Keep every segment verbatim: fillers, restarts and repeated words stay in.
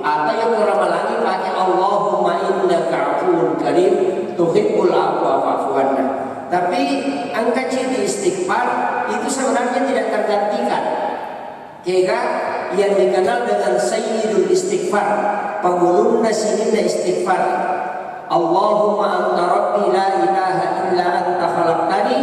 Atau yang orang Malangi pakai Allahumma innaka afuwun karim tuhibbul afwa fa'fu anna. Tapi engka ciri istighfar itu sebenarnya tidak tergantikan. Kega yang dikenal dengan sayyidul istighfar, pangulunna sininna istighfar. Allahumma anta rabbi la ilaha illa anta khalaqtani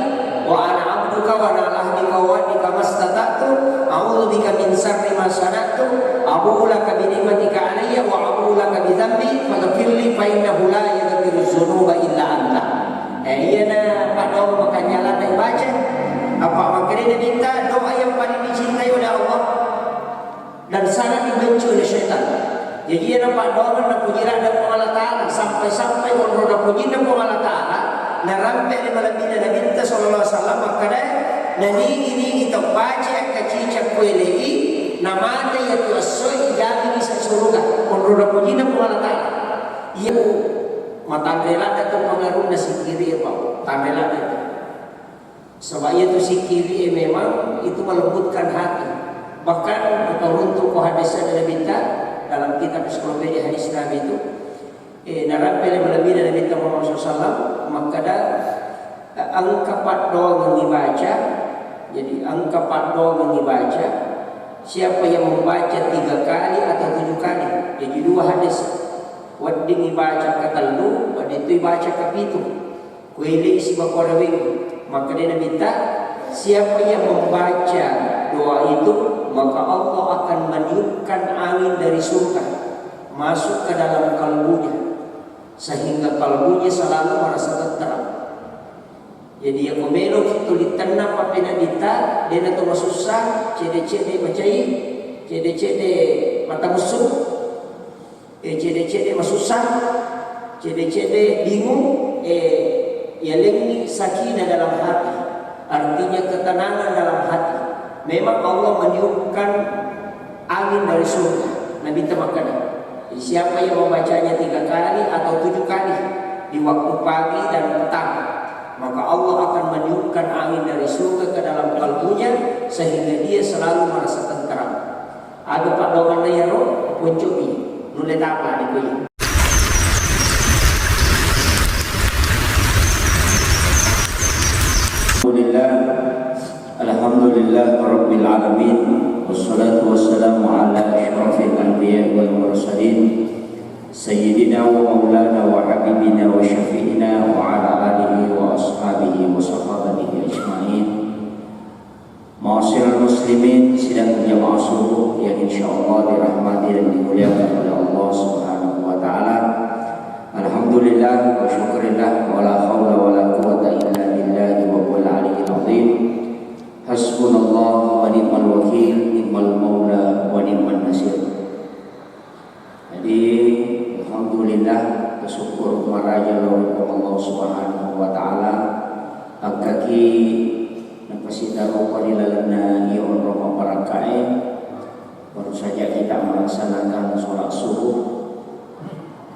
wa ana abduka wa ana ala ahdika wa wa'dika mastata'tu, a'udzu bika min syarri ma sana'tu, abu'u laka bi ni'matika alayya wa abu'u laka bi dzambi faghfirli fa innahu la yaghfiru dzunuba illa anta. Eh, iyana paddoang makanja' ladde' baca. Apa makkedai Nabitta, doa yang paling dicintai oleh Allah dan sangat dibenci oleh setan. Jadi, iyana paddoangeng napuji ladde' Puang Allah Ta'ala, sampai-sampai onrong napujinna Puang Allah Ta'ala, narampe ri malebbina Nabitta sallallahu alaihi wasallam makkeda, nanigi-nigi tau baca akkacicang kuele'i, namate iyatu essoe ijamingi sa suruga, onrong napujinna Puang Allah Ta'ala. Iya, matanre ladde' tu pengaruhna sikiri, ya, Pak. Tanre ladde' tu. Sebab iyatu sikiri e memang itu melembutkan hati. Bahkan engka uruntu ko hadis dari Nabitta dalam kitab Ensiklopedia Hadis Nabi itu, eh, narampe ri malebbina Nabitta Muhammad sallallahu alaihi wasallam makkeda, eh, engka paddoangeng ibaca, jadi engka paddoangeng ibaca, siapa yang membaca tiga kali atau tujuh kali, jadi dua hadis, wedding ibaca katellu, wedding tu ibaca kapitu. Kuelei sibawa kuaraweng, makkedai Nabitta, siapa yang membaca doa itu, maka Allah akan meniupkan angin dari surga masuk ke dalam kalbunya, sehingga kalbunya selalu merasa tenteram. Jadi, iyako meloki tuli tenang pappeneddinta, de'na to masussa, cedde-cedde macai, cedde-cedde mata musu. Eh, cedde-cedde masussa, cedde-cedde bingung, eh, yalengngi sakinah dalam hati, artinya ketenangan dalam hati. Memang Allah meniupkan angin dari surga. Nabitta makkeda, siapa yang membacanya tiga kali atau tujuh kali di waktu pagi dan petang, maka Allah akan meniupkan angin dari surga ke dalam kalbunya sehingga dia selalu merasa tenteram. Aga paddoangenna iyaro, ponco'i, nulle tapa dikoi. Alhamdulillah, alhamdulillah rabbil alamin, wassalatu wassalamu ala asyrafil anbiya wal mursalin, sayyidina wa maulana wa habibina wa syafi'ina wa ala alihi wa ashabihi wa sahabatihi ajma'in. Ma'asyiral muslimin, sidang jamaah subuh yang insyaallah dirahmati dan dimuliakan oleh Allah Subhanahu wa taala. Alhamdulillah wa syukurillah, wa la haula wa la quwwata illa billahi wa huwal aliyyil azim. Hasbunallah wa ni'mal wakil, ni'mal maula wa ni'man nasir. Jadi, alhamdulillah, bersyukur maraja lao ri Puang Allah Subhanahu wa Ta'ala. Akkaki napasidaropa ri lalenna iya onrong mabbarakkae, baru saja kita melaksanakan sholat subuh.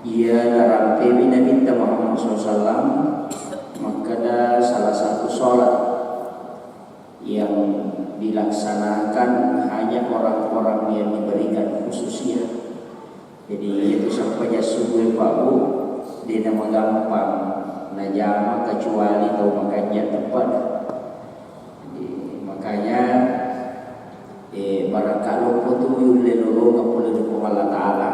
Iya narampewi Nabitta Muhammad sallallahu alaihi wasallam makkeda salah satu sholat yang dilaksanakan hanya orang-orang yang diberikan khususiyah. Jadi, itu sempajang subuh, Pak Bu, de namagampang najama kecuali tau makanja teppa. Jadi, makanya, eh, barakka loppo tu yulle lolongeng pole ri Puang Allah Ta'ala.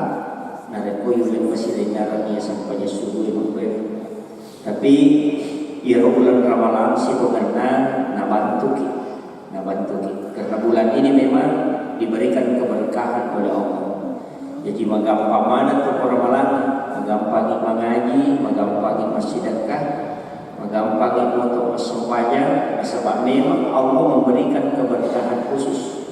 Narekko yulle masilengngareng iya sempajang subuh, Pak Bu. Tapi iyaro uleng Ramalang sitongenna nabantuki, nabantuki. Karena bulan ini memang diberikan keberkahan oleh Allah. Jadi magampang maneng tu ko Ramalang, magampangi mangaji, magampangi massidekah, magampangi moto massempajang, nasaba memang Allah memberikan keberkahan khusus.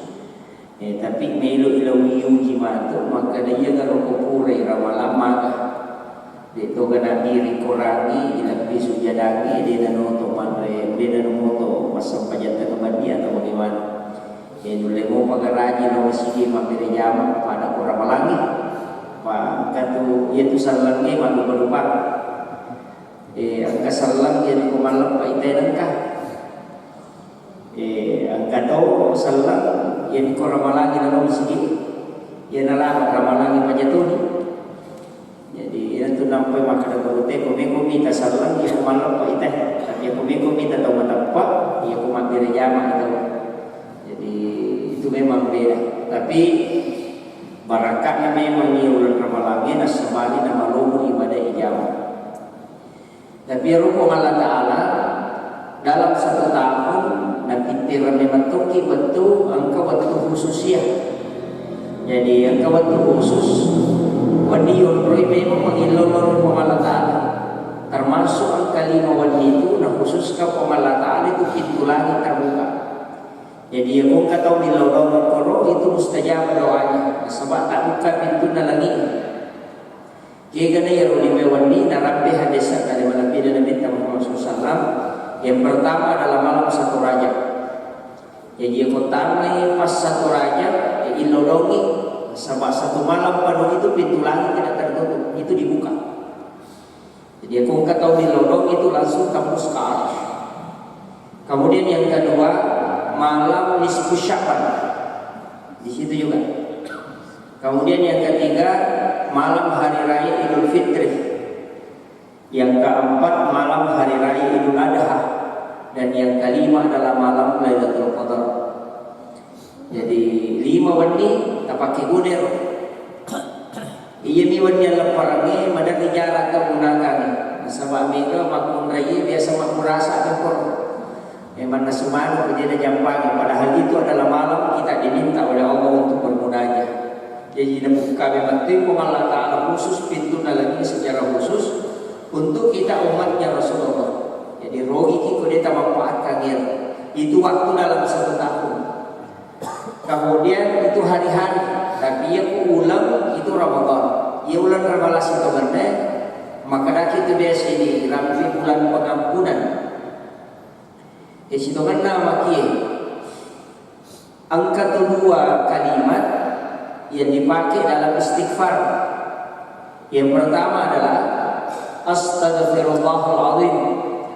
Eh, tapi melo ilauiuji matu, makkeda iyagaro ko purai Ramalang maga. De toga nabiring korangi, ilebbi sujadangi, de nanoto manre, de nanoto massempajang tengnga benni atau bagaimana. Eh, nulle mopa garaji lao masigi mabbere jama pada ko Ramalangi. Pa engka tu, iya tu sellengnge maddupa-dupa. Eh, engka selleng iya ko malleppa ita nengka. Eh, engka to selleng, iya ko Ramalangi nalo masigi. Iya nalama Ramalangi pajatoni. Apa makkeda gurutta, ko meko mita selleng, iya ko malleppa ita. Tapi iya ko meko mita tau mateppa, iya ko mabbere jama tau. Jadi itu memang beda. Tapi barakatna memang iya uleng Ramalangnge, nasabari namalomo ibadah ijama. Tapi iyaro Puang Allah Ta'ala dalam satu tahun napittireng memettokki wettu, engka wettu khusus iya. Jadi engka wettu khusus, wedding yonroi memang mangillau lao ri Puang Allah Ta'ala. Termasuk engka lima wedding itu nakhususka Puang Allah Ta'ala itu pintu langit terbuka. Jadi iya ko engka tau millau lao makkoro itu mustajab doanya. Nasaba tabukka pintunna langi'e. Kegana iyaro lima wedding narampe hadis dari Nabi, Nabitta Muhammad sallallahu alaihi wasallam. Yang pertama adalah malam satu Rajab. Jadi iya ko tamai pas satu Rajab, ya ilolongi, sebab satu malam penuh itu pintu langit tidak tertutup, itu dibuka. Jadi iya ko engka tau milolongi itu langsung tembus ke arsy. Kemudian yang kedua, malam nisfu Sya'ban. Di situ juga. Kemudian yang ketiga, malam hari raya Idul Fitri. Yang keempat, malam hari raya Idul Adha. Dan yang kelima adalah malam Lailatul Qadar. Jadi, lima wenni tapakkeguna ro. Iyami wenni allepperengnge maderri jarang tau gunakan. Nasaba mega makkunrai biasa makkurasa tengkoro. Memang nasu manuk, jadi ada jampangi. Padahal itu adalah malam kita diminta oleh Allah untuk bermunajat. Jadi nabuka memang tu Puang Allah Ta'ala khusus pintu lagi secara khusus untuk kita umatnya Rasulullah. Jadi rogi ki ko de tamanfaatkan ya. Itu waktu dalam satu tahun. Kemudian itu hari-hari, tapi iya ku uleng itu Ramadan. Iya uleng Ramadan situ menne, maka daki itu biasa ini ramai bulan pengampunan. Ya, sitongenna makie. Engka tu dua kalimat yang dipakai dalam istighfar. Yang pertama adalah astaghfirullahal azim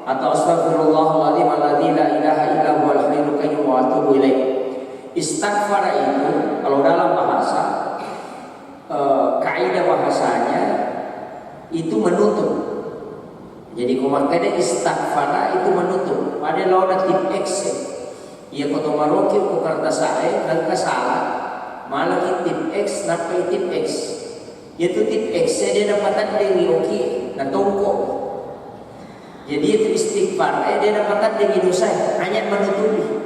atau astaghfirullahal azim alladzi la ilaha illa huwal hayyul qayyum wa atubu ilaih. Istaghfar itu kalau dalam bahasa eh, kaidah bahasanya itu menutup. Jadi ko makkeda istaghfara itu menutup. Pada lawan tip X. Iya ko to maroki ko kertas ae, nengka salah, malaki tip X, nappai tip X. Iya tu tip X e de napataddengi oki, natongko. Jadi itu istighfar e de napataddengi dosa, hanya menutupi.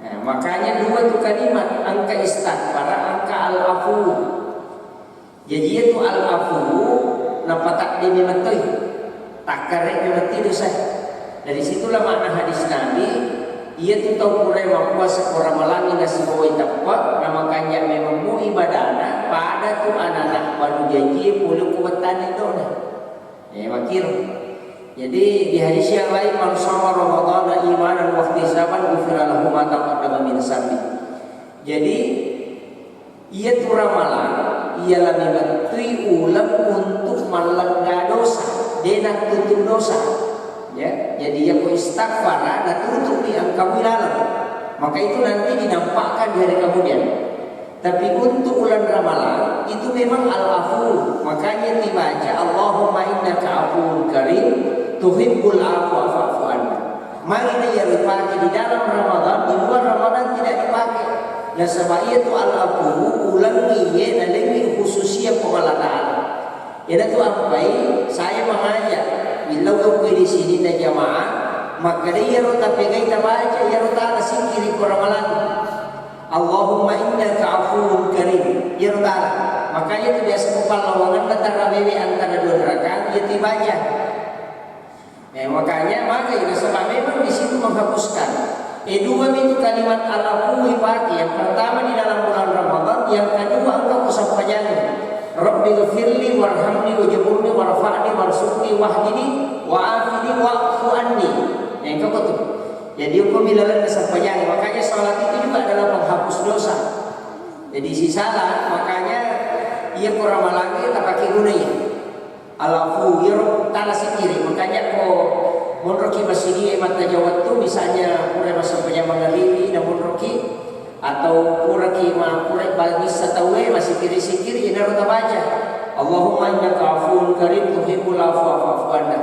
Nah, makanya dua tu kalimat, engka istaghfara, engka al-afu. Jadi itu al-afu napatadde memettoi, takkare memetti dosa. Dari situlah makna hadis Nabi, iya tu tau pura mappuasa ko Ramalangi nasibawai teppe, namakanja memang mu ibadana, pada tu anak-anak baru jajie pole ku wettani dona. Eh, makkiro. Jadi, di hadis yang lain, "Man shoma Ramadana imanan wa ihtisaban, ghufira lahu ma taqaddama min zambi." Jadi, iya tu ramalang, iya lami mettui uleng untuk mallegga dosa, de nattutu dosa. Ya, jadi iya ko istaghfara, natutupi engka mu ilaleng. Maka itu nanti dinampakkan di hari kemudian. Tapi untuk uleng Ramalang itu memang al-afu. Makanya dibaca, "Allahumma innaka afuwun karim, tuhibbul afwa fa'fu anna." Mari na iya dipakai di dalam Ramadan, di luar Ramadan tidak dipakai. Nasaba iya tu al-afu, ulengngi ye nalengngi khususia Puang Allah Ta'ala. Iyanatu ampai saya mengajak, millau ko di sini na jamaah, makkeda iyaro tapegai tabaca, iyaro tala sikiri ko Ramalang. Allahumma innaka afuwun karim. Iyaro tala. Makanya tu biasa ko pallawanganna tarawewe antara dua rakaat, iya tibaca. Eh, makanya maka nasaba memang di situ menghapuskan. Eh, dua itu kalimat al-afu dipakai. Yang pertama di dalam bulan Ramadan, yang kedua engka ko sampajang. Rabbi ghfirli warhamni wajburni warfa'ni warzuqni wahdini wa'afini wa'fu anni. Nah, engka ko tu. Jadi hukum ilalan sampajang. Makanya salat itu juga adalah penghapus dosa. Jadi si salat, makanya iya ko Ramalang tapake gunai. Al-afu, iyaro tala sikiri, makanya ko monroki masigi e mattaja wettu, misalnya pura massempajang mangaribi na monroki, atau puraki ma-, pura bagissa tauwe masikiri-sikiri, inaro tabaca. Allahumma innaka afuwun karim tuhibbul afwa fa'fu anna.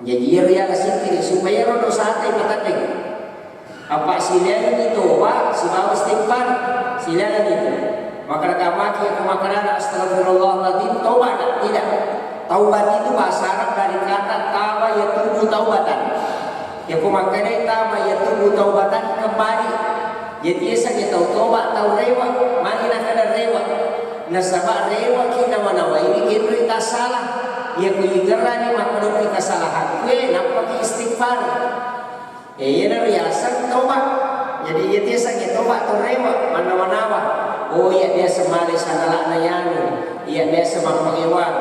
Jaji iyaro iya sikkiri supaya ro dosata ipateddeng. Apa silaingi toba sibawa istighfar, silaingi itu. Maka kamaki aku makanana astagfirullahaladzim, toba nak? Tidak. Taubat itu bahasa Arab dari kata taba yatubu taubatan. Yako makkedai taba yatubu taubatan, kembali. Jadi yaseng tau toba tau rewa, magi nakada rewa. Nasaba rewa ki nawa-nawa ini kenroi tassalah. Yako ingerrani makkedaki kesalahan kue, nappaki istighfar. Eh, iyana riaseng toba. Jadi iya tiaseng toba to rewa, mannawa-nawa. Oh, iya biasa male sanala'na yanu. Iya biasa mappangewang.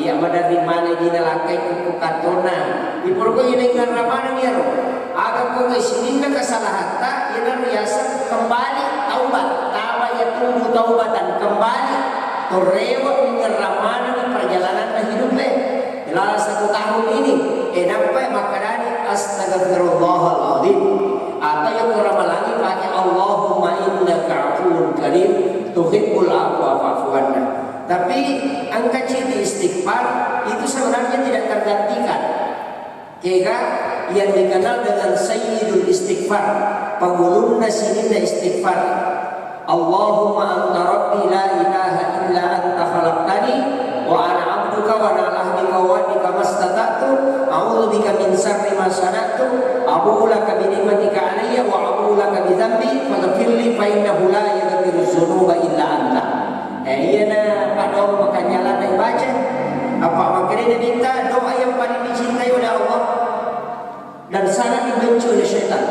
Iya maderri male dina lakkai kukku kattonna. Ipurukku ina ingerra maneng iyaro. Aga ko sininna kesalahatta, iyana riaseng kembali taubat. Taba yatubu taubatan, kembali to rewa ingerra maneng perjalananna hidup e. Dalam satu tahun ini, eh, nappai makkedani, "Astagfirullahaladzim." Atau yang kurang lagi pakai, "Allahumma innaka afuwun karim, tuhibbul afwa fa'fu anna." Tapi engka ciri istighfar itu sebenarnya tidak tergantikan. Kega yang dikenal dengan sayyidul istighfar, pangulunna sininna istighfar. Allahumma anta rabbi la ilaha illa anta khalaqtani wa ana abduka wa ana ala ahdika wa wa'dika mastata'tu, a'udzu bika min syarri ma sana'tu, abu'u laka bi ni'matika alayya wa abu'u laka bi dzambi faghfirli fa innahu la yaghfiru dzunuba illa anta. Eh, iyana paddoa makanjala na ibaca. Apa makkedai Nabitta, doa yang paling dicintai oleh Allah. Dan sangat dibenci oleh setan.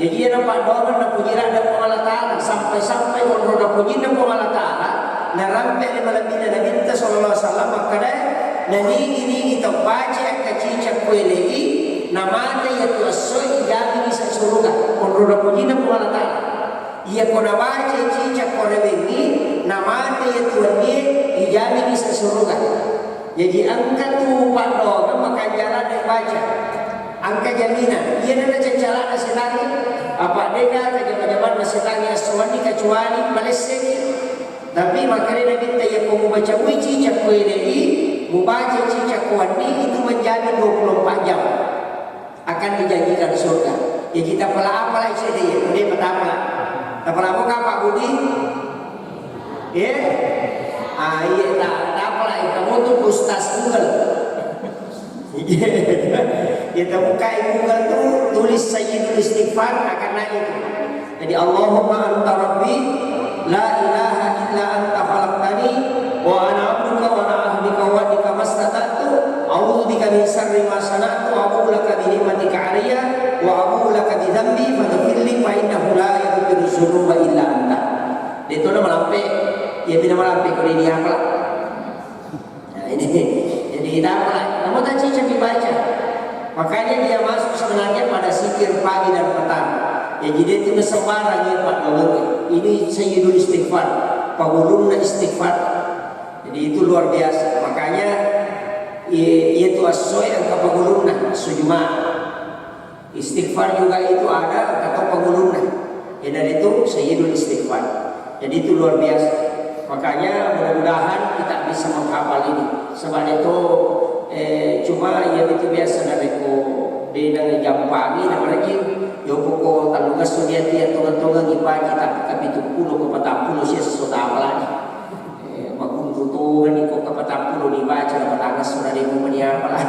Jadi iyana paddoangeng napuji ladde Puang Allah Ta'ala, sampai-sampai onrong napujinna Puang Allah Ta'ala, narampe ri malebbina Nabitta sallallahu alaihi wasallam makkeda, naniigi-nigi tau baca akka cicak kuelei, namate iyatu essoe ijamingi sa suruga, onrong napujinna Puang Allah Ta'ala. Iyako nabaca cicak kurewengngi, namate iyatu wennie, ijamingi sa suruga. Jadi engka tu paddoangeng makanjala ladde baca. Engka jaminan, iyana na cancalana setangnge, apa de'gaga jama-jamanna setangnge esso wenni kecuali malesse'ni. Tapi makkedai Nabitta, iyako mubaca mui cicak kuelei, mubaca cicak kuwenni, itu menjamin dua puluh empat jam akan dijanjikan surga. Jadi tapala-apala cede ya, udah patapala. Tapala apa Pak Budi? Eh? Ah, iya, tak, tak apa lah, kamu tuh Ustaz Google. Kita buka Google tuh, tulis Sayyidul Istighfar, akan naik itu. Jadi, Allahumma anta rabbi, la ilaha illa anta khalaqtani, wa ana abduka wa ana ahdika wa wa'dika mastata'tu, a'udzu bika min syarri ma sana'tu, abu'u laka bi ni'matika alayya, wa abu'u laka bi dzambi, faghfirli fa innahu la yaghfiru dzunuba illa anta. Itu nama lampe, ya, bina malampe, kalau ini apa? Nah, ini, jadi, tidak apa, namun tak cicak dibaca. Makanya dia masuk sebenarnya pada zikir pagi dan petang. Ya, jadi itu sembarang ya, Pak Gubernur. Ini Sayyidul Istighfar, pangulunna istighfar. Jadi itu luar biasa. Makanya i-, itu essoe engka pangulunna, esso Jumat. Istighfar juga itu ada kata pangulunna. Ya, dan itu Sayyidul Istighfar. Jadi itu luar biasa. Makanya mudah-mudahan kita bisa menghafal ini. Sebab itu, eh, cuma ya itu biasa narekko de' nang jampangi na marejing, yo poko tellungesso dia tonga-tonga ibaca tapi kapitu pulo ko patang pulo sia sesso tapalani. Eh, makunru tongani ko kapatappulo dibaca, na patangesso na de' mumani apala.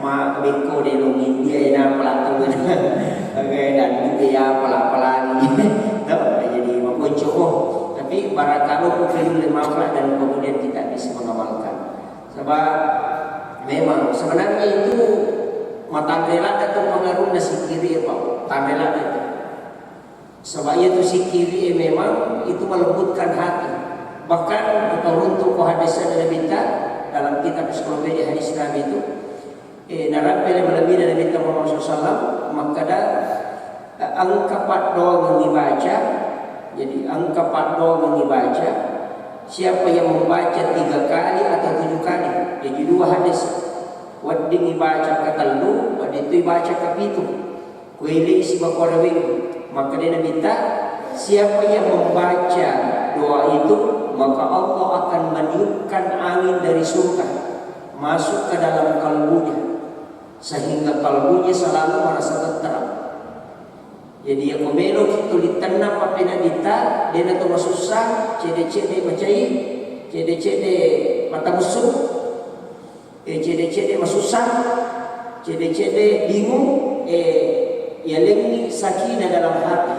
Ma bekko de' lo India ina apala tongana. Oke, dan juga ya apala-apalani. Toh, jadi makonco, oh. Tapi barangkali ko film lima apala dan kemudian kita bisa mengamalkan. Sebab memang sebenarnya itu matanre ladde tu pengaruhna sikiri, Pak. Tanre ladde tu. Sebab iyatu sikiri e memang itu melembutkan hati. Bahkan, untuk ko hadis Nabitta dalam kitab Ensiklopedia Hadis Nabi itu, eh, narapi oleh Nabi Nabitta Muhammad sallallahu alaihi wasallam, makkeda, eh, engka paddoangeng ibaca. Jadi, engka paddoangeng ibaca. Siapa yang membaca tiga kali atau tujuh kali? Jadi, dua hadis. Wedding ibaca katellu, wedding tu ibaca kapitu. Kuelei sibawa kuaraweng. Makkeda Nabitta, siapa yang membaca doa itu, Maka Allah akan meniupkan angin dari surga masuk ke dalam kalbunya, sehingga kalbunya selalu merasa tenteram. Jadi, iyako meloki tuli tenang pappeneddinta, de'na to masussa, cedde-cedde macai, cedde-cedde mata musu, eh, cedde-cedde masussa, cedde-cedde bingung, eh, yalengngi sakinah dalam hati,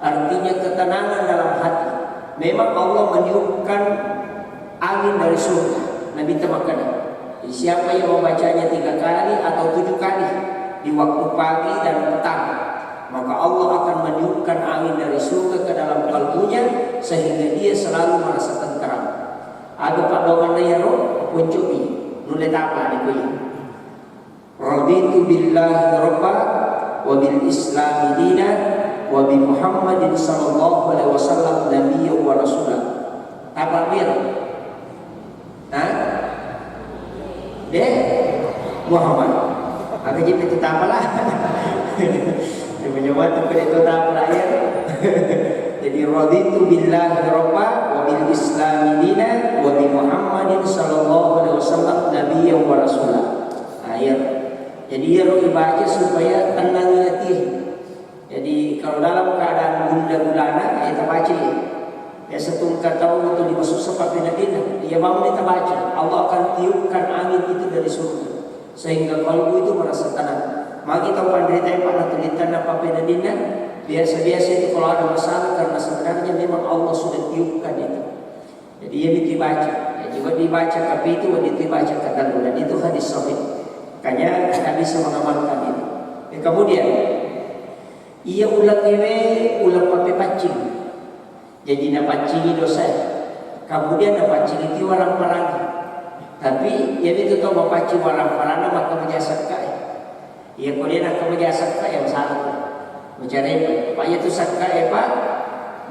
artinya ketenangan dalam hati. Memang Allah meniupkan angin dari surga. Nabitta makkeda, siapa yang membacanya tiga kali atau tujuh kali di waktu pagi dan petang, maka Allah akan meniupkan angin dari surga ke dalam kalbunya, sehingga dia selalu merasa tenteram. Aga paddoangenna iyaro? Ponco'i, nulle tapa dikoi. Raditu billahi rabba wa bil islami dina wa bi Muhammadin sallallahu alaihi wasallam nabiyya wa rasula. Tapa biar? Hah? De? Muhammad. Aga jitu tapa lah. Nyawa-nyawa tu pada itu tapa lah ya. Jadi, raditu billahi rabba wa bil islami dina wa bi Muhammadin sallallahu alaihi wasallam nabiyya wa rasula. Nah, iya. Jadi, iyaro ibaca supaya tenang hati. Jadi, kalau dalam keadaan gundah gulana, ya tabaca ya. Biasa tu engka tau itu dimasussa pappeneddinna. Iya mau tabaca. Allah akan tiupkan angin itu dari surga. Sehingga kalbu itu merasa tenang. Magi tau panrita, Pak, na tuli tenang pappeneddinna, biasa-biasa itu kalau ada masalah, karena sebenarnya memang Allah sudah tiupkan itu. Jadi, iya itu dibaca. Ya, juga dibaca kapitu, itu dibaca katellu. Dan itu hadis sahih. Makanya kita bisa mengamalkan itu. Ya, kemudian, iya uleng ewe, uleng pappepaccing. Jadi, napaccingi dosae. Kemudian napaccingi ti warang-parang. Tapi, iya itu tau mapaccing warang-parang, maka maja sekka e. Iya, ko de' nakka maja sekka, ya masalah tu. Macarepa. Pak, iya tu sekka e, Pak.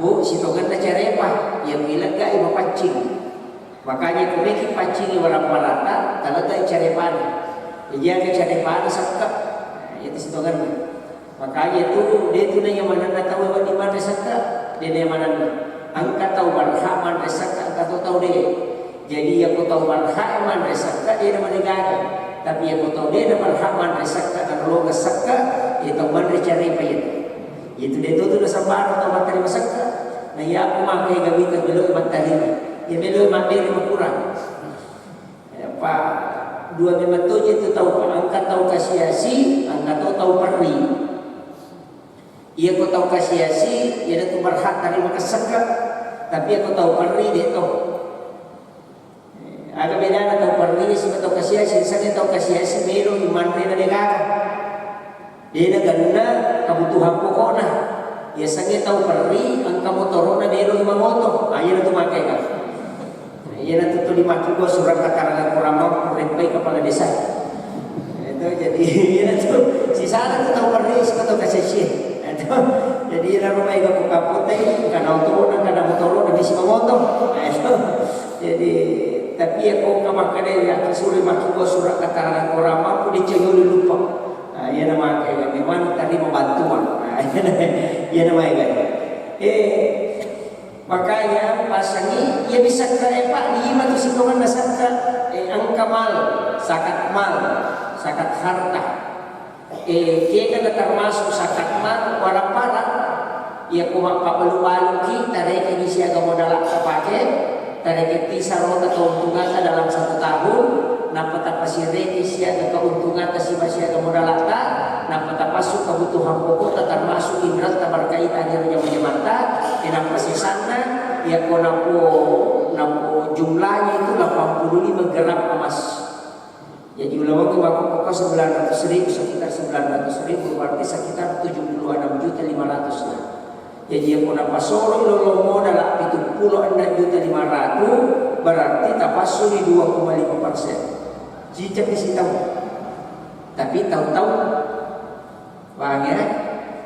Bu, sitongenna carepa. Iya, milegga e mapaccing. Makanya, ko meki paccingi warang-parangta, talegga carepana. Jadi, aga carepana sekka. Nah, iya tu sitongenna. Makanya tu, de' tu nayamanenna tau wedding manre sekka. De' nayamanenna. Engka tau berhak manre sekka, engka to tau de'. Jadi, iyako tau berhak manre sekka, de' namagaga. Tapi iyako tau de' naberhak manre sekka, nalolongeng sekka, iya tau manre carepa iya. Itu de' to tu nasabbara tau mattarima sekka. Na iya ko makkeda wita melo mattarima. Iya melo mabbere makurang. Apa dua memang to je tu tau, engka tau kasiasi, engka to tau perri. Iya ko tau kasiasi, iya tu berhak tarima sekka. Tapi iya ko tau perri, de' to. Aga bedana tau perri sibawa tau kasiasi? Sangge tau kasiasi melo manre na degaga. De' naganna kebutuhan pokokna. Iya sangge tau perri engka motoro'na melo mangoto. Ah, iya tu makkeda. Iya tu tuli makkeda surat keterangan kurang mampu, reppai kepala desa. Itu jadi, iya tu. Sisana tu tau perri sibawa tau kasiasi. Itu. Jadi, iya rumah itu kapote, karena motoro'na, karena motoro'na bisa mangoto. Itu. Jadi, tapi iya ko engka makkeda, iya ko sure makkeda surat keterangan kurang mampu, dicegoli lupa. Nah, iya na makkeda memang tarima bantuan. Nah, iya na makkeda. Eh, makanya pasangi, iya bisa kare, Pak, lima tu sitongenna sekka. Eh, engka mal, zakat mal, zakat harta. Eh, kega na termasuk zakat mal, warang-parang. Iya ko mappabbalu-baluki, tarekeng siaga modala'ta pake, tarekeng ti sarota keuntungatta dalam satu tahun, nappa tapasireki siaga keuntungatta siba siaga modala'ta, nappa tapassu kebutuhan pokokta termasuk inretta berkaitan ri jama-jamatta, eh, nappa sisanna, iya ko napo, napo jumlahnya itu delapan puluh lima gram emas. Jadi, ulawengki makkokko sembilan ratus ribu, sekitar sembilan ratus ribu, berarti sekitar tujuh puluh enam juta lima ratus lah. Jadi, iya ko napasoro lolong modal pitu pulo enneng juta lima ratus, berarti tapassuni dua koma lima persen. Cicak di sitau. Tapi tau-tau Paham ya?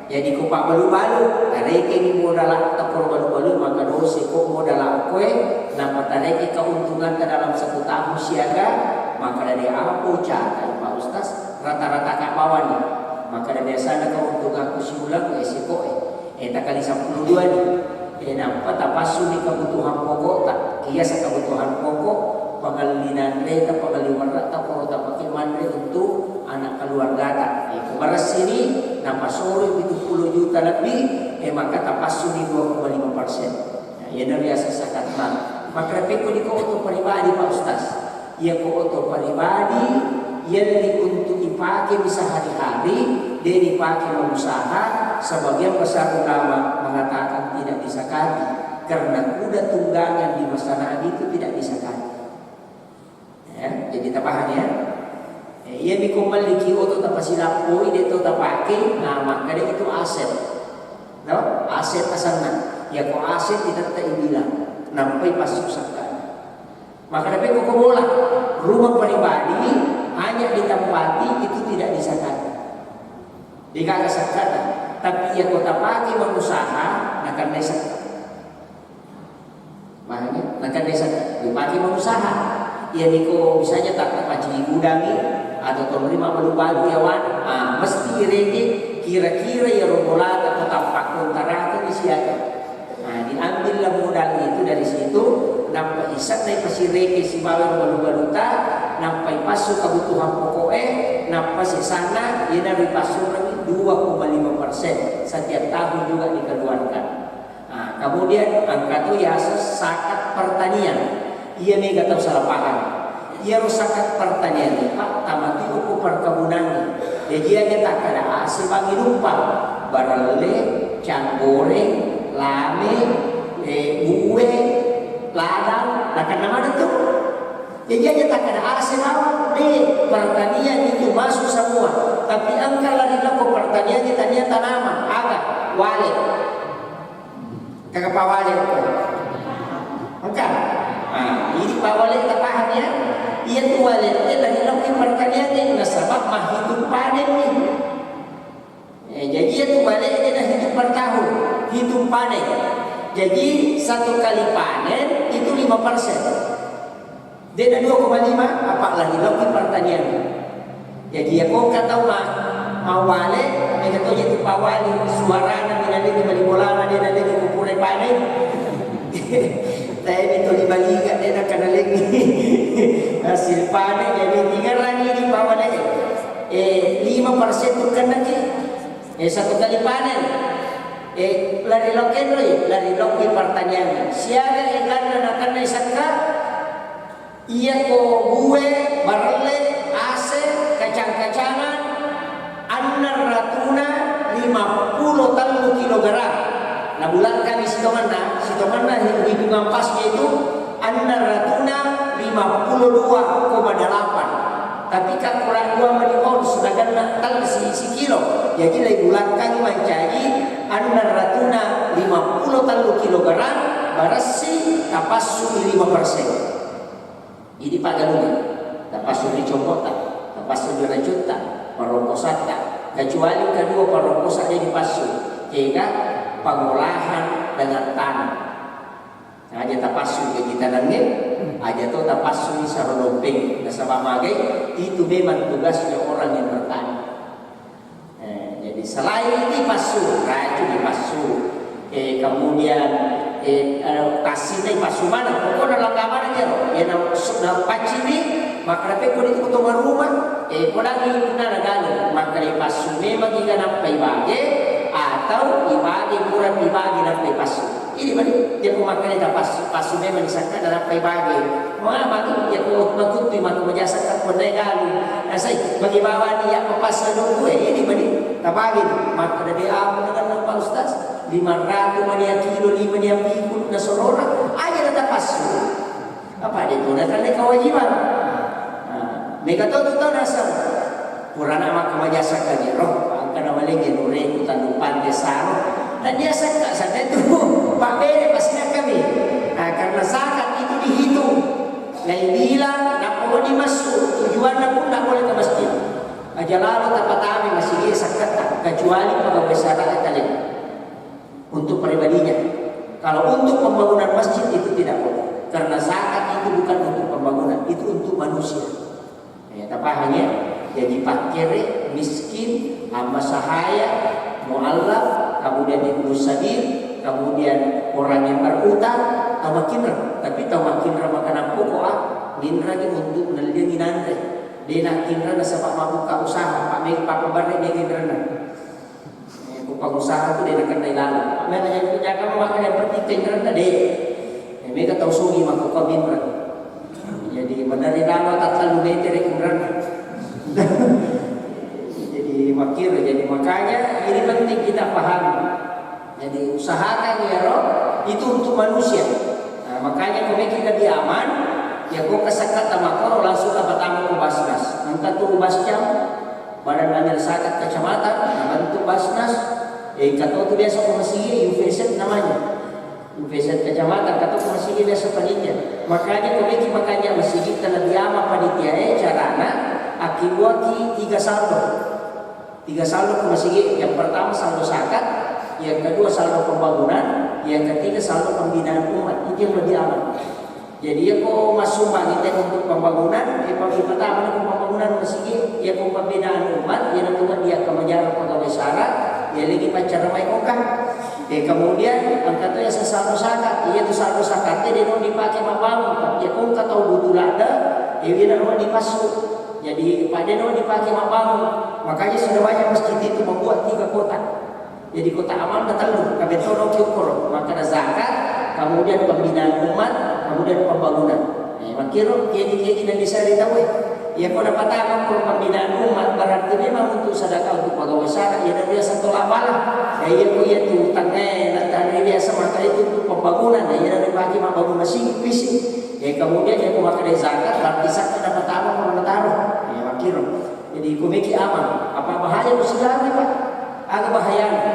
Jadi, ko pabbalu-balu, tarekengi modala'ta, ko balu-balu, maka dosa ko modala'koe, nappa tareke keuntungatta dalam satu tahun siaga, maka dari apa cara, Pak Ustaz, rata-rata ka bawani. Maka dari biasanya keuntunganku siuleng, eh, sikoe. Eh, takali seppulo dua ni. E, nappa tapassuni kebutuhan pokokta. Iyasa kebutuhan pokok, pangelli nanreta, pangelli werretta, koro tapake manre untuk anak keluargata. E, ko baressini, napasoroi pitu pulo juta lebbi, e, maka tapassuni dua koma lima persen. Nah, iyana riaseng zakat mal. Makkeda pekko diko oto pribadi, Pak Ustaz. Iyako oto pribadi, yelli untuk ipake sehari-hari, de nipake mengusaha, sebagian besar ulama mengatakan tidak disakati, karena kuda tunggangan di masa Nabi itu tidak disakati. Ya, jadi tapaham ya? Eh, iya miko melliki oto tapasilappoi, de to tapake, nah, maka de itu aset. No? Aset asanna. Iyako aset ditette ibilang, nampai passu sakka. Maka tapi koko bola, rumah pribadi hanya ditempati itu tidak disakati. Degaga sakkata, tapi iya ko tapake mengusaha, nakennai sakka. Makanya, nakennai sakka, dipake mengusaha. Iya niko misalnya tak paci gudangi atau tonrima balu-balu yawan, ah, mesti ireke kira-kira ya robolata ko tappa kontaraka di siaga. Nah, diambillah modal itu dari situ, nappa isenna ipasireke sibawa balu-baluta, nappa ipassu kebutuhan pokoknya, nappa sisana, iyana ripassurengngi dua koma lima persen setiap tahun juga dikeluarkan. Nah, kemudian angka tu yaseng zakat pertanian. Iya mega tau salah paham. Iyaro zakat pertanian, Pak, tamatu ko perkebunangnge. Jaji aja takkeda ase bangi lumpang, barelle, canggoreng, lame, eh, bue, ladang, nakenna maneng tu. Jaji aja takkeda ase bawang, de, pertanian itu masuk semua. Tapi engka lari loko pertanian kita niat tanaman, aga, wale. Kaka pawale ko. Engka. Ah, ini pawale tapaham ya. Iya tu wale, eh, lari loko pertanian ini nasaba mahitung panen ni. Eh, jadi iya tu wale ini nahitung per tahun, hitung panen. Jadi satu kali panen itu lima persen. Dena dua koma lima, apa lagi loki pertanian. Jadi ya kok kata ma, mawale, mega toje tu pawali, suarana, mega lagi bali bolana, dena lagi kupure panen. Tapi itu di baliga, dena kana lagi. Hasil panen, jadi tinggal lagi di pawale. Eh, lima persen tu kena ki. Eh, satu kali panen. Eh, lari loki, lari loki pertanian. Siaga eganna nakenna isakka, Iyako bue, barelle, ase, kacang-kacangan, enneng ratuna lima pulo tellu kilogram. Na bulan kami sitongenna, sitongenna hi-, hitungan pasnya itu enneng ratuna lima pulo dua koma delapan. Tapi kan kurang dua mani ons, naganna tel si, sikilo. Jadi lai bulan kami mancaji enneng ratuna lima pulo tellu kilogram, baressi tapassu lima persen. Idi paggalunna, tapassu ri commo'ta, tapassu ri racutta, parongkosatta, kecuali kedua parongkosa de dipassu, kega pengolahan dengan tanah. Aja tapassu ke tanangnge, aja to tapassu saro dompeng, nasaba magai, itu memang tugasnya orang yang bertani. Eh, jadi selain itu dipassu, racun dipassu, eh, kemudian, eh, eh, kasina dipassu mana, pokoknya langgamana dia, ya na, na paccini, maka pekko itu kota rumah, eh, kodangi na nagale, maka dipassu memang jika nampai bage, atau ibage kurang ibage nampai passu. Ini mani, dia pemakai tapassu, passu memang disangka dalam pai bage. Mama tu, dia ko makutu maka majasa tak pernah galu. Nasai, bagi bawani ya mapassu dulu, eh, ini mani, tabagi. Maka dari apa dengan Pak Ustaz? Lima ratus mani kilo, lima ni pikul, nasorora, aja ada tapassu. Apa dia tu? Datang dari kewajiban. Nah, mega to tu tau naseng. Purana maka majasa kagero, angkana malege nureku tandu pante saro. Dan dia saka saka itu, Pak Bere pasti kami. Nah, karena zakat itu dihitung. Lai bilang, nak mau dimasuk, tujuannya pun tidak boleh ke masjid. Aja lalu tapatami masih sakata, kecuali pegawai syariat kalian. Untuk pribadinya. Kalau untuk pembangunan masjid itu tidak boleh. Karena zakat itu bukan untuk pembangunan, itu untuk manusia. Ya, tapaham ya? Jadi fakir, miskin, amma sahaya, muallaf, kemudian ibnu sabil, kemudian Orang yang berutang, tau makinreng, tapi tau makinreng makanan pokok, ah, ninrangi untuk nalliangi nanre. De' nakinreng nasaba' mabbuka usaha, pa' me-, pa' pabarre' de' kinrenna. Eh, ko pengusaha tu de' nakennai laleng. Pa' me-, yang, yang kamu makan yang penting kinrenna de'. Eh, mega tau sugi mako ko minreng. Jadi, menari nama tak terlalu meter kinrenna. Jadi, makir, jadi makanya ini penting kita pahami. Jadi, usahakan ya roh, itu untuk manusia. Nah, makanya ko meki lebih aman, ya ko kasakka tamakoro langsung tapatama ko Basnas. Engka tu Bascam, Badan Amil Zakat Kecamatan, nabentuk Basnas. Eh, engka to tu biasa ko masigi, U V Z namanya. U V Z Kecamatan, engka to ko masigi biasa panitia. Makanya ko meki makanya masigi lebih aman panitia, eh, carana, akibuaki tiga saldo. Tiga saldo ko masigi, yang pertama saldo zakat, yang kedua saldo pembangunan, yang ketiga saldo pembinaan umat. Itu yang lebih aman. Jadi, ya ko massumbang itu untuk pembangunan, eh, pa-, pertama ko pembangunan masigi, ya ko pembinaan umat, ya nanti dia akan menjaga pegawai sara, ya lagi pacar mai kokang. Eh, kemudian engka to ya saldo zakat, iya tu saldo zakat de' no dipake mabbangun, tapi ya ko engka tau butuh ladde, ya, iya no dipassu. Jadi, pa' de' no dipake mabbangun. Makanya sudah banyak masjid itu membuat tiga kotak. Jadi, kotak amal ada tellu, kabeh to no ki ukkoro. Maka ada zakat, kemudian pembinaan umat, kemudian pembangunan. Eh, makiro, kegi-kegi na bisa ditawe. Ya, ko napatama ko pembinaan umat, berarti memang untuk sedekah untuk pegawai sara, ya, dari biasa tolak bala. Ya, iya, ko iya tu utang, eh, na tadi biasa maka itu untuk pembangunan, ya, iya, dari pagi mabbangun masjid, fisik. Eh, kemudian ya, ko makkeda zakat, berarti zakat dapat apa, ko nataro. Eh, makiro. Jadi, ko meki aman. Apa bahaya ko sigaga, Pak? Aga bahayana.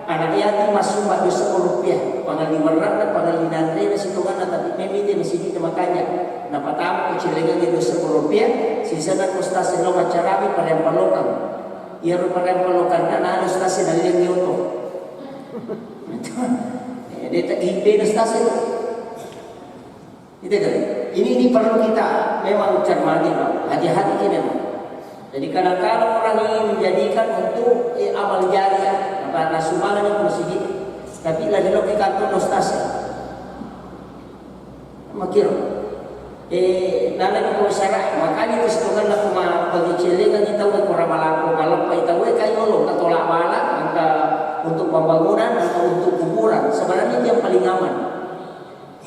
Anak yatim massumba dua seppulo rupiah. Pangalli werra'na, pangalli nanrena, sitonganna, tapi memite masigi makanya. Napatama ko cilengangnge dua seppulo rupiah, sisana ko stase lo maccarami pada yang perlukan. Iyaro pada yang perlukan, na, na, stase nalliangngi oto. Eh, de' ta-, ipe stase tu. Itu kan? Ini, ini perlu kita memang cermati, Pak. Hati-hati kita memang. Jadi, kadang-kadang orang ini menjadikan untuk, eh, amal jariah, apa, nasumbangan itu masjid. Tapi lagi lo ke kantor ustaz. Makiro. Eh, nana ko sara, makanya itu setongan aku ma-, bagi celengan kita udah kurang malako, malapa itu udah kayak lo, kita tolak bala, angka untuk pembangunan, angka untuk kuburan. Sebenarnya itu yang paling aman.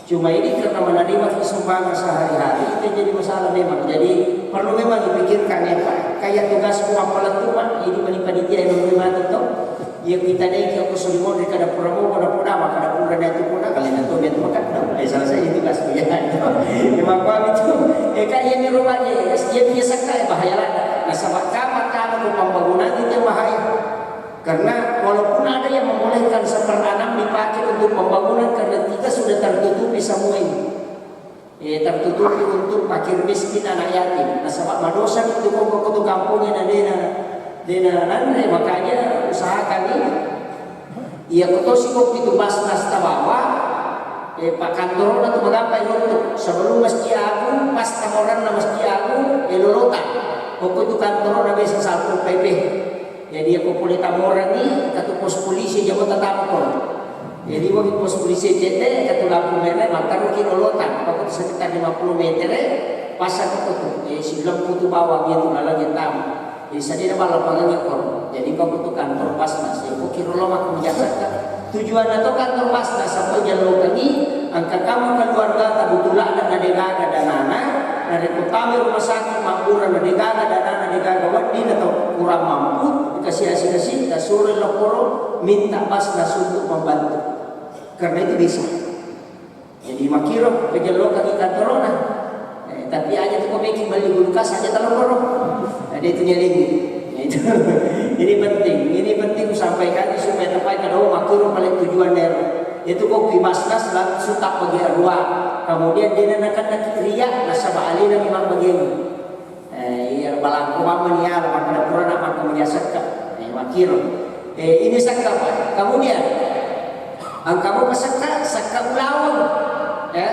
Cuma ini karena menerima sumbangan sehari-hari, itu jadi masalah memang. Jadi, perlu memang dipikirkan ya, Pak. Kayak tugasku apa tu, Pak? Ini mani panitia yang menerima itu, toh. Iya, kita naik ke aku sudah mau dari kada pura mau, kada pura, maka kada pura dan itu pura, kalian itu biar makan, no? Eh, salah saya itu tugasku, ya. Ya, maka itu. Eh, kayak ini rumahnya, ya, dia biasa kayak bahaya lah. Nah, sama kapan kamu pembangunan itu yang bahaya. Karena walaupun ada yang membolehkan seperenam dipakai untuk pembangunan, karena kita sudah tertutupi semua ini. Eh, tertutupi untuk fakir miskin, anak yatim. Nasaba madosa itu kok, kok tu kampungnya na dena, dena nanre, makanya usahakan ini. Iya, ko tosi ko pitu Basnas tabawa, eh, pakkantorona tu magampai untuk sebelum Masjid Agung, pas tamoranna Masjid Agung, eh, lolota. Pokok itu kantorona biasa salpu P P. Jadi, iya ko pole tamorangi, katu pos polisi, jabo tatama ko. Jadi, wagi pos polisi cete, katu lampu merah, mataruki lolotan, pokok sekitar lima puluh meter, pasang ko tu. Eh, silempu tu bawang itu laleng tamu. Jadi, sadina bala pangangi ko. Jadi, ko tu kantor Basnas, ya, ko kiro lo mako menjaga. Tujuanna to kantor Basnas, apa jallokengi, engka kamu keluargata butuh ladde na degaga danana, narekko tama rumah sakit mabbura na degaga danana, degaga wedding atau kurang mampu, dikasih asi-asi, tasuro lokoro, minta Basnas untuk membantu. Karena itu bisa. Jadi, makkiro pejellokangi kantorona. Eh, tapi aja tu ko meki beli kulkas aja talokoro. Ada itu nyalingi. Nah, itu. Ini penting. Ini penting kusampaikan supaya tapai kada, oh, makkiro paling tujuan daerah. Itu ko ki Basnas langsung tak bagi dua. Kemudian dia nak kena ria, nasaba alina memang begini. Eh, iya, balangko mamma ni ala, makkeda purana makko mega sekka. Eh, makkiro. Eh, ini sekka, Pak. Kemudian, engka mo sekka, sekka ulaweng. Ya.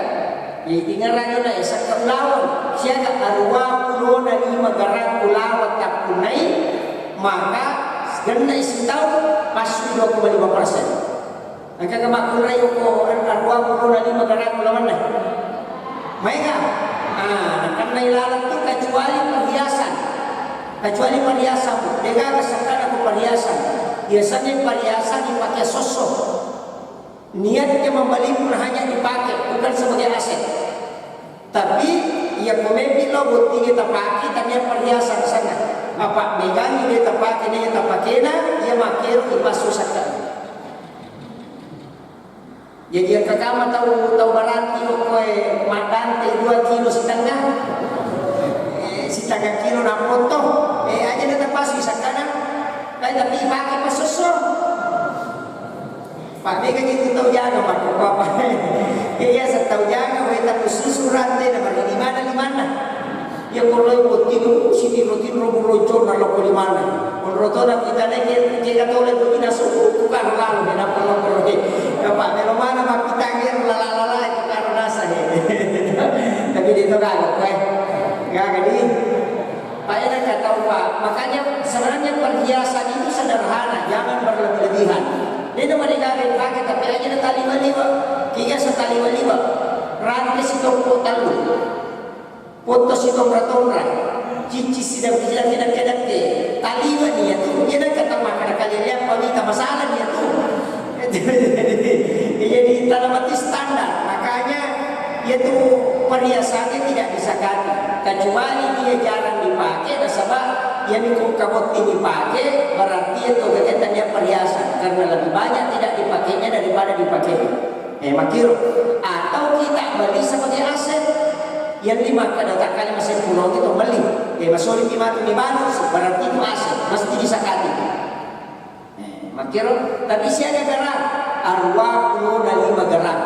Jadi, ingerang na, eh, sekka ulaweng. Siaga aruwa pulona lima garang ulaweng takkunnai, maka genna sitaung, passu dua koma lima persen. Engka ga makkunrai okko arua pulona lima garang lawanna? Maega? Ah, nakennai laleng tu kecuali perhiasan. Kecuali perhiasan. Degaga sakkana ko perhiasan. Biasanya perhiasan dipakai sosso. Niatnya membeli pun hanya dipakai, bukan sebagai aset. Tapi iya ko mepi lo bottingnge tapake, tania perhiasan sana. Apa megangi de tapake, ne tapakena, iya makero ipassu sakkana. Jadi engka kama tau, tau baranti okkoe maddante dua kilo setengah, eh, setengah kilo napoto, eh, aja na tapassu sakkana, eh, tapi ipake passosso. Pak, mega gitu tau jaga, Pak, apa? Ya, ya, setau jaga, wae tau susu rante, na mari di mana, di mana? Iya, ko loi botting, uh, sitinro-tinro buronconna lokko limanna. Onro tona kita ne ke, ke katole botting nasu, uh, tukang lalu, kenapa lokko loi? Bapak, melo mana mappitang ero lala-lala, itu karo nasa, he. Tapi dia itu kagok, eh. Gaga, di. Paena katau, Pak. Makanya, sebenarnya perhiasan itu sederhana, jangan berlebih-lebihan. Dia itu mari gaga dipakai, tapi aja na taliwa-liwa. Kiga setaliwa-liwa. Rante sitoppo tallu. Potto sitonra-tonra, cicci sidang-sidang, sidang kedakke, taliwani iyatu, iyana kata makkada kalian liappa wita masalani iyatu. Jadi tala mati standar, makanya iyatu perhiasannya tidak disakati, kecuali dia jarang dipakai, nasaba iyami ko engka botting dipakai, berarti iyatu gaga tania perhiasan, karena lebih banyak tidak dipakainya daripada dipakainya. Eh, makkiro. Atau kita beli sebagai aset. Yang lima kada takkali maseppulo itu beli. Eh, masoli pi matu ni balu, berarti itu aset, mesti disakati. Eh, makkiro, tapi siaga garang, arua pulona lima garang.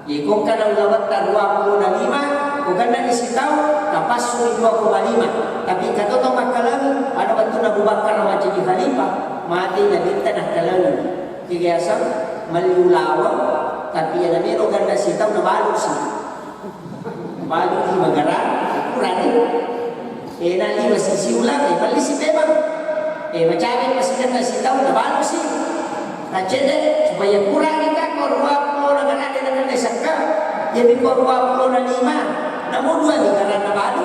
Iko kada ulawetta arua pulona lima, ko gandani sitau, napassu dua koma lima. Tapi kato tau makkaleng, ada wettunna Abu Bakar majjadi khalifah, mate nabitta nakkaleng. Kegiasang melli ulaweng, tapi iya namelo ganda sitau nabalusi. Balu lima garang, kurani. Eh, na lima sisi ulang, eh, melli si memang. Eh, macawe masiganna sitau nabalusi. Nacede, supaya kurangi ka ko rua pulona garang de nakenna sakka. Jadi ko rua pulona lima, namo dua ni garang nabalu.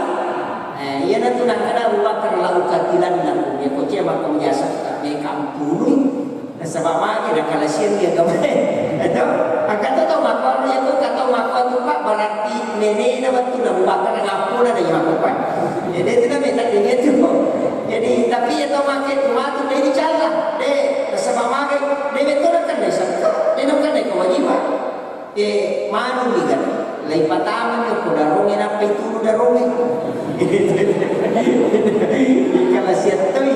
Eh, iyanatu nakkada Abu Bakar, la uqatilannakum, ya ko cia makko biasa, tapi kampului. Nasaba magi nakalasiang dia gamai. Itu, angka to tau makko, ya ko ka tau makko tu, Pak, berarti nenena wettu na Abu Bakar ngampuna na iya makko, Pak. Jadi itu na meta dia tu. Jadi, tapi ya tau make tu matu, dia dicalla. De, nasaba magi, de betul kan de sakka, de no kan de kewajiban. Eh, manu ni kan, laipatamani ko darongnge nappa itunu darongnge. Ikala siattoi.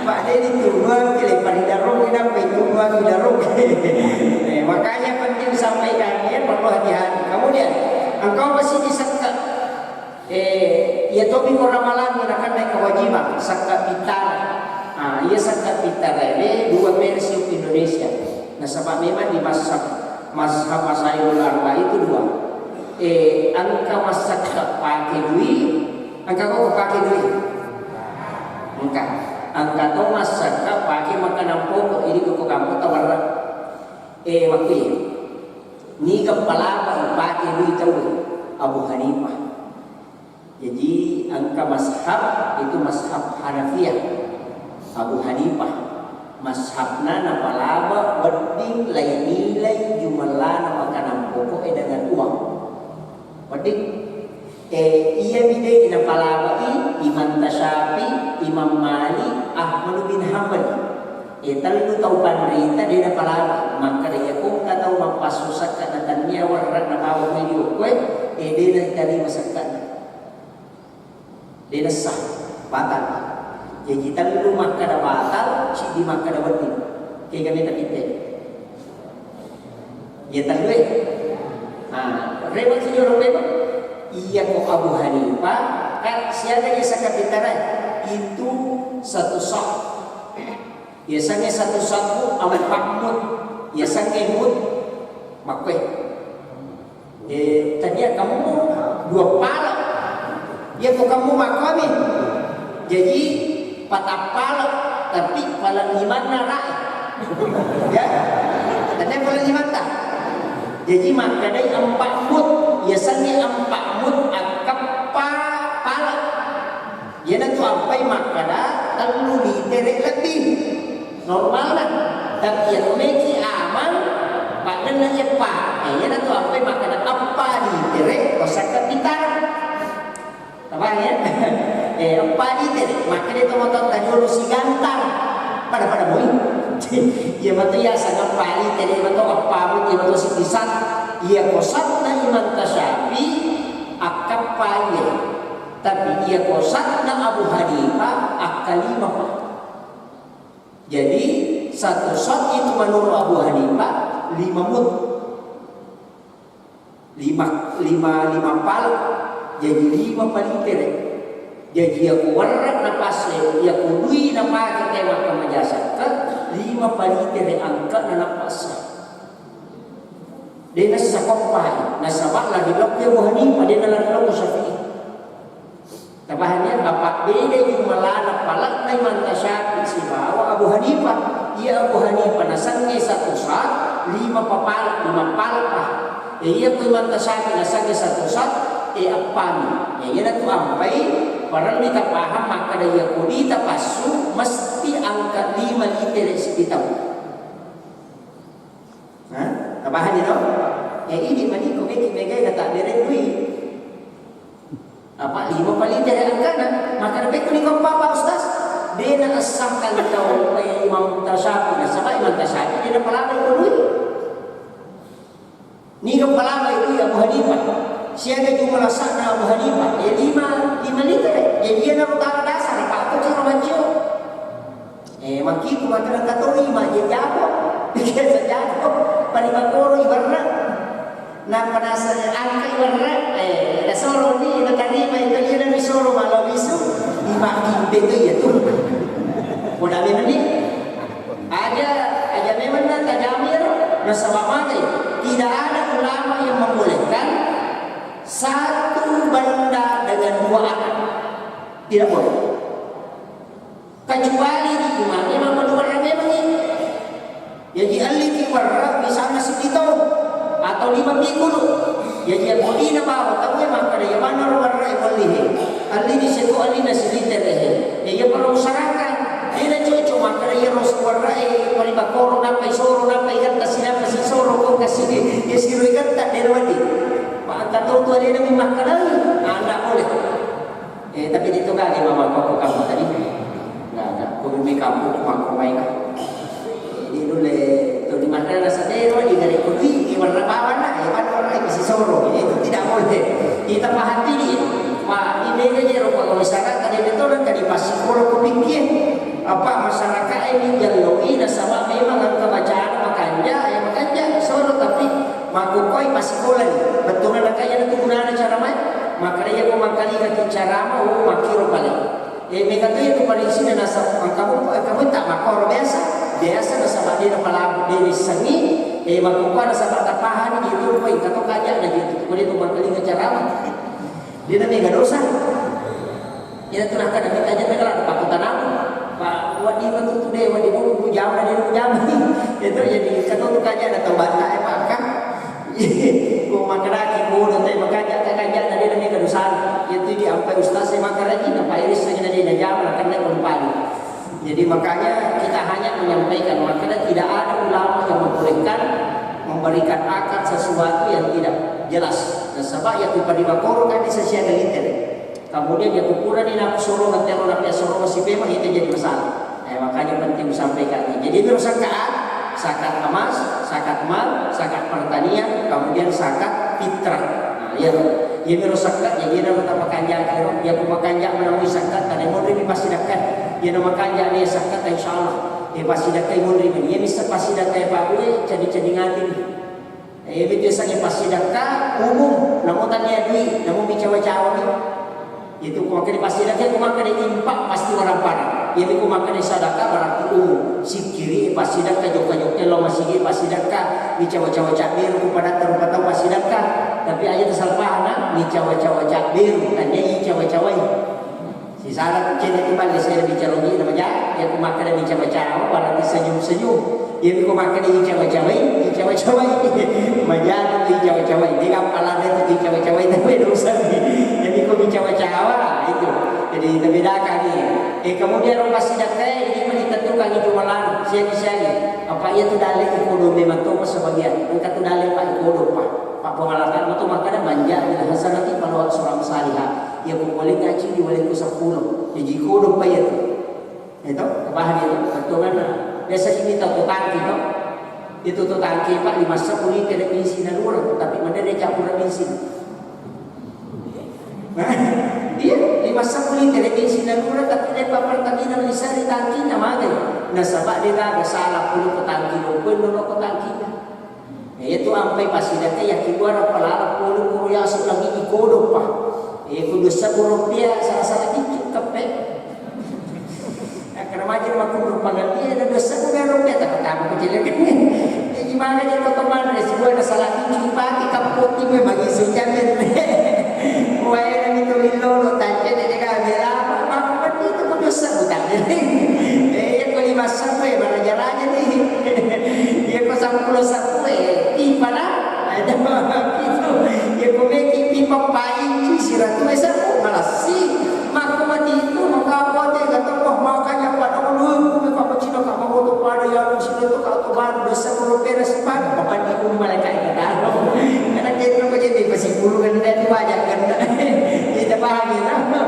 Pak de ditunuang ke lepa ri darongnge nappa itunuang ri darongnge. Eh, makanya penting sampaikan, ya, perlu hati-hati. Kemudian, engkau pasti disekka. Eh, iya topi ko ramalangnge nakennai kewajiban, sakka pittara. Ah, iya sakka pittara de dua versi Indonesia. Nasaba memang di mazhab, mazhab Masailul Arba itu dua. Eh, engka massakka pake dui, engka ko pake dui. Engka. Engka to massakka pake makanan pokok, ini ko kampung tawarra. Eh, waktu ini. Niga palaba ipake dui tau? Abu Hanifah. Jadi, engka mazhab, itu mazhab Hanafiyah, Abu Hanifah. Mazhabna napalaba wedding lainilai jumellana makanan pokok e dengan uang. Wedding. Eh, iya mi de napalabai Imam Tasyafi, Imam Malik, Ahmad bin Hanbal. Eh, tellu tau panrita de napalaba. Makkeda iya ko engka tau mappassu sakka na tania warraq nabawa mai ri okkoe, eh, de natarima sakkana. De nessa, batal. Jaji tellu makkeda batal, siddi makkeda wedding. Kega meta pitte. Iya tellu e. Nah, rewang sijoro memang. Iya ko Abu Hanifah, kan siaga dia sakka pittara itu satu sah. Yasengnge satu sabbu, ampa mut. Yasengnge mut, makkoe. Eh, tania kammu dua pala. Iya ko kammu makkomi. Jaji, patang pala, tapi paling limanna rae. Ya, tennia pole limatta. Jaji makkedai empat mut, yasengnge empat mut akkeppa pala. Iyanatu ampai makkeda tellu litere lebbi. Normalna. Tapi iya to meki amang, paddenna eppa. Eh, iyanatu ampai makkeda eppa litere, ko sakka pitara. Tapahang ya? Eh, eppa litere, makkeda to mototta jolo sigantang. Pada-pada moi. Iya matu ya, sangat eppa litere, iya matu eppa mut, iya matu sipisat. Iya ko satna Imam Tasyafi, akkeppa iya. Tapi iya ko satna Abu Hanifah, akkalima pa. Jadi, satu sat itu menurut Abu Hanifah, lima mut. Lima, lima, lima pal, jadi lima palitere. Jadi, iya ko werre' napasse, iya ko dui napake te makkamaja sakka, lima palitere angka'na napasse. De' nassa koppai, nasaba' lari lokko Abu Hanifah, de' nalari lokko Syafi'i. Tabahannya, apa beda jumlahna palakna Imam Tasyafi sibawa Abu Hanifah. Iya Abu Hanifah nasengnge satu sat, lima papala, lima palpa. Ya, iya ko Imam Tasyafi nasengnge satu sat, e appami. Ya, iyanatu ampai, parellu tapahang makkeda iya ko dita passu, mesti angka lima litere sipitau. Nah, tabahanni no? Ya, ini mani ko meki megai na tak bere dui. Apa lima palitere angkana? Maka pekkuni ko papa Ustaz? De' na assangkan tau, eh, Imam Tasyafi, nasaba Imam Tasyafi de' na palama iko dui. Ni ko palama itu Abu Hanifah. Siaga jumlah sana Abu Hanifah? Ya lima, lima litere. Jadi iya na utara dasar, apa aku cuma mancio. Eh, makiku makkeda katoi ma je jago. Biasa jago. Pari makoro iwerre'. Nappa nasa angka iwerre'. Eh, da solo ni natarima itu iya na risoro malam isu. Ima kimpe tu iya tu. Koda memang ni. Aja, aja memang na tajamir, nasaba magai. Tidak ada ulama yang membolehkan satu benda dengan dua akad. Tidak boleh. Kecuali di imamnya memang dua orang memang ini. Jadi, alli ki werre' misalna sititau atau lima minggu lu. Jadi, yang kodina bawa tahu ya makkeda ya mana werre' yang alli he. Alli di situ, alli na silitere he. Ya, ya perlu usahakan. Dia na cocok makkeda ya ros werre' pari bakoro napa isoro napa igatta sinapa sisoro kok kasih ya siro igatta dia wadi. Pak angkat tu dia na makkeda, ah, ndak boleh. Eh, tapi di tu kan dia mama kau kamu tadi. Nah, nah, kau demi kamu, aku aku main lah. Ini dulu le, tu di mana rasa dero, di dari kudi, di warna bawah lah, di mana orang itu si soro, itu tidak boleh. Kita paham ini. Wah, ini aja rupa kalau misalkan tadi betul kan di pasir kalau kupikir apa masyarakat ini jalui nasaba memang angka bacaan makanja, ya makanja soro tapi makukoi pasikolan. Betul nak kaya itu gunanya cara main. Makanya aku mangkalinga ki carama, oh, makkiro pale. Eh, mega tu itu paling sini nasa, kamu, kamu tak makoro biasa. Biasa nasaba dia pala dia sengi, eh, makkukua nasaba tapahani dia tu, koi, kato kaja na dia tu. Kau dia tu mangkalinga carama. Dia na mega dosa. Ina tu nakkeda mita aja mega ladde pakkutanamu. Pa, wedding matu tu de, wedding matu ku jama, de ku jama. Itu jadi katu tu kaja ada tau banta e pakka. Ko makkedaki bodo te makaja ka kaja na de mega dosa. Itu di ampai ustaz e makaraji na pairis saja na de na jama na kena kompani. Jadi makanya kita hanya menyampaikan makanya tidak ada ulama yang membolehkan memberikan akad sesuatu yang tidak jelas. Nasaba ya tu pada makoro kan bisa siaga liter. Kemudian iya ko purani naku soro matero napia soro masipema itu jadi masalah. Eh, makanya penting disampaikan. Jadi itu zakat, zakat emas, zakat mal, zakat pertanian, kemudian zakat fitrah. Nah, iya. Iya miro zakat, jadi iya naro tapakanja kiro, iya ko makanja menemui zakat, tadi monri mi pasti dekat. Iya nama kanja nih zakat, insya Allah. Iya pasti dekat monri mi. Iya bisa pasti dekat Pak Bue, jadi jadi nganti. Iya, itu yasengnge passidekka umum, namo tania dui, namo micawa-cawa mi. Itu ko makkeda passidekka, ko makkeda infak pasti barang-barang. Iya, ko makkeda sadaka berarti umum. Sikkiri passidekka, jokka-jokka lo masigi passidekka, micawa-cawa cabberu ko padatta rupa tau passidekka. Tapi aja tasalpahna, micawa-cawa cabberu, tania icawa-cawai. Sisara tu cedde tu balle saya bicara lagi nama ja, ya ko makkeda micawa-cawa berarti senyum-senyum. Jadi ko makkeda icawa-cawai, icawa-cawai. Majani tu icawa-cawai. Dia kapalana itu icawa-cawai, tapi dosa ni. Jadi ko icawa-cawa itu. Jadi terbedakan ni. Eh, kemudian orang pasti dakai, ini menentukan itu malam. Siagi-siagi. Apa iya tu dalil ikodo memang tu sebagian. Engka tu dalil pak ikodo pak. Pak pengalatan itu makkeda manja bila hasanati kalau seorang salihah. Ia ko boleh ngaji di boleh ku sepuluh. Jadi ikodo pak iya tu. Itu, paham ya? Bettuanna. Biasa kita tahu tangki, no? Itu tu tangki, Pak, lima sepuluh liter bensin na lureng, tapi mana dia campur bensin? Iya, lima sepuluh liter bensin na lureng, tapi dia Pak Pertamina bisa di tangkinya, mana? Nasaba dia gak salah puluh ke tangki, lo pun lo ke tangkinya. Iya tu ampai pasidakka yakkibua rappalara polo koro yaseng lagi ikodoppa. Eh, ku dua sebbu rupiah salah-salah dikit keppe. Karena makin makunru pangalia dan dua sebbu rupiah tak pertama kecil. Eh, gimana dia kau teman, eh, sebuah ada salah dikit pakai kapot ini bagi sejamin. Wah, yang itu lilo lo tanya dia kan dia lama, aku kan itu ku dua sebbu tak. Eh, iya ku lima sebbu ya, maraja-raja nih. Iya, ko seppulo seppulo, eh, pipa na? Ada itu. Iya, ko meki pipa painci siratu e seppulo, malassi. Makko mati itu, maka apa te, kata, wah, makanya pada ulun, kumi kapa cina kapa moto pada ya, sini tu kau tu baru dosa puluh beres, Pak. Bapak di rumah lagi kayak kata. Karena kita kok jadi pasti puluh kan, itu banyak kan. Kita paham ya, no?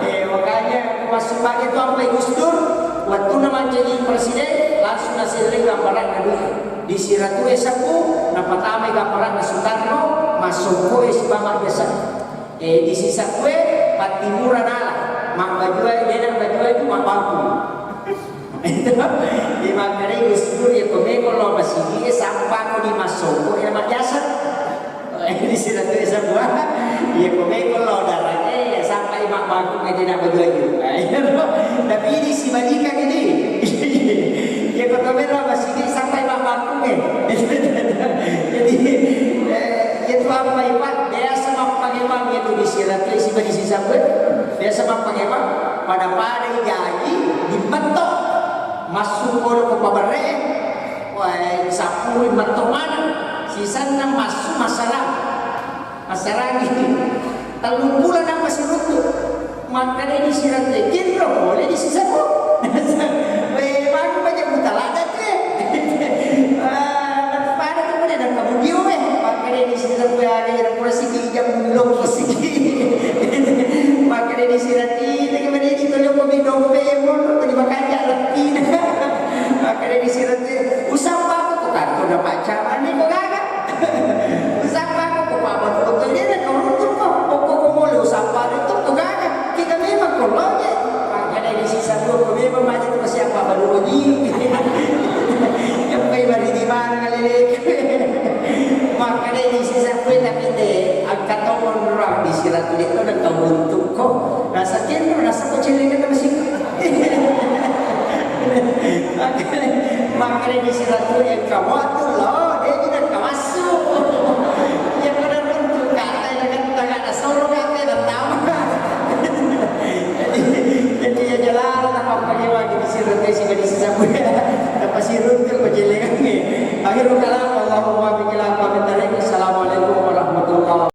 Eh, makanya, masuk pakai tu sampai Gus Dur, waktu nama jadi presiden, langsung nasi ring gambaran kedua. Di Siratue Sapu, napatamai gapparanna Sutarno, massokkoe sibawa maddeseng. Eh, di Sisapue, pattimura nala, mabbajuai, dena baju-baju, mabbaku. Itu, di makkedai Gus Dur, iya ko meko lao masigie, sappako di massokko, iya majjaseng. Eh, di Siratue Sapu. Iya ko meko lao darang, eh, sappai mabbaku, eh, dena baju-baju. Eh, iya, tapi di sibalikan ini. Iya, kota merah masih di sampai mamaku, eh. Jadi, eh, itu apa, Ipa? Biasa mappangemang itu di Siratue, siba di Sisapue. Biasa mappangemang, pada-pada ijaji, dimetto. Masuk polo ke pabere, wah, sapui metto mana? Sisanna masuk masalah. Massarangi. Tellung bulan apa siruntu? Makkedai di Siratue, kenro pole di Sisapu. Weh, baru baca buta lada tu, eh. Ah, pada tu pada dan kamu dio, eh. Makkedai di Sisapu, ya, ada yang pura siki, jam belum siki. Makkedai di Siratue, itu gimana ini? Tolong kami dompe, ya, mau, tadi makan jalan. Makkedai di Siratue, usah apa aku, kok kantor dapat cara ni, kok gagal. Usappa ko, ko pabbalu oto jene ko runtu ko, ko, ko, ko mole usappa itu ko gaga. Kita memang ko loje. Makanya di sisa dua ko memang maju ko siapa balu oji. Yang pai bari di mana lele. Makanya di sisa kue tapi de angkat tau orang di Siratue itu dan kau runtu ko. Rasa kenro, rasa ko celenge masih. Makanya, makanya di Siratue kamu tuh lo.